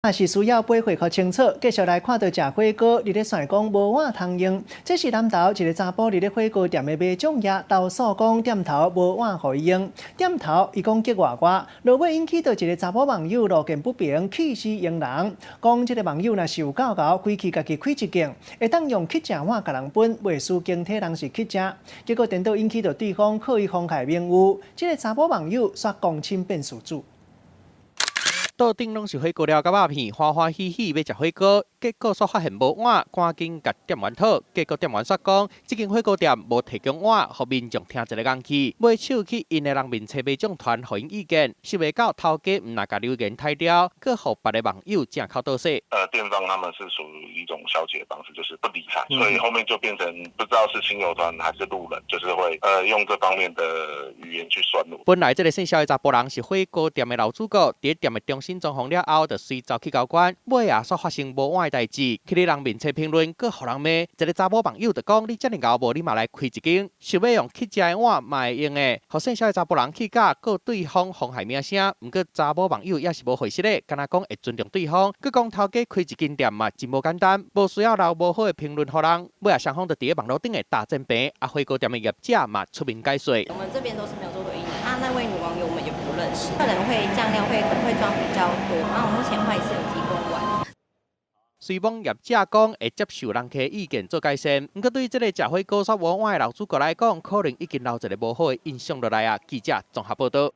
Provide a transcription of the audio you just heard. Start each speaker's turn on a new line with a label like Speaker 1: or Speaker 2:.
Speaker 1: 也是需要背貨較清楚。繼續來看著食火鍋，佇咧算講無碗通用。這是南投一个查埔佇咧火鍋店的買將業投訴講店頭無碗予伊用。店頭伊講激外外，落尾引起著一个查某網友路見不平，氣死用人。講這个網友若是有夠𠢕，規氣家己開一間，會當用乞食碗共人分，袂輸經體人是乞食。結果顛倒引起著對方刻意妨害名譽。這个查某網友煞公親變事主。
Speaker 2: 桌頂攏是火鍋料佮肉片，歡歡喜喜欲食火鍋，結果煞發現無碗，趕緊共店員討。結果店員煞講，這間火鍋店無提供碗，予民眾聽一个硬氣，尾手去𪜶的人面揣馬眾團，予𪜶意見，想袂到頭家毋但共留言刣掉，閣予別个網友正口倒說。
Speaker 3: 店方他們是屬於一種消極的方式，就是不理睬，所以後面就變成不知道是親友團還是路人，就是會用這方面的語言去酸我。
Speaker 2: 本來這个姓蕭的查埔人是火鍋店的老主顧，佇店的重新裝潢了後，就隨走去交關，尾仔煞發生無碗的代誌，去咧人面前評論，閣予人罵。一个查某網友就講：你遮爾𠢕無，你嘛來開一間，想欲用乞食的碗嘛會用的，予姓蕭的查埔人氣甲告對方妨害名聲。毋過查某網友也是無回實的，敢若講會尊重對方，閣講頭家開一間店嘛真無簡單，無需要留無好的評論予人。尾仔雙方就佇咧網路頂的大戰辯，啊火鍋店的業者嘛出面解說。
Speaker 4: 我們這邊都是沒有做回應的。啊，那位女網友我們也不認識，客人會醬料會可能會裝比較多，啊，我目前話也是有提供碗。
Speaker 2: 雖罔業者講會接受人客意見做改善，毋過對這个食火鍋煞無碗的老主顧來講，可能已經留一个無好的印象落來啊。記者綜合報導。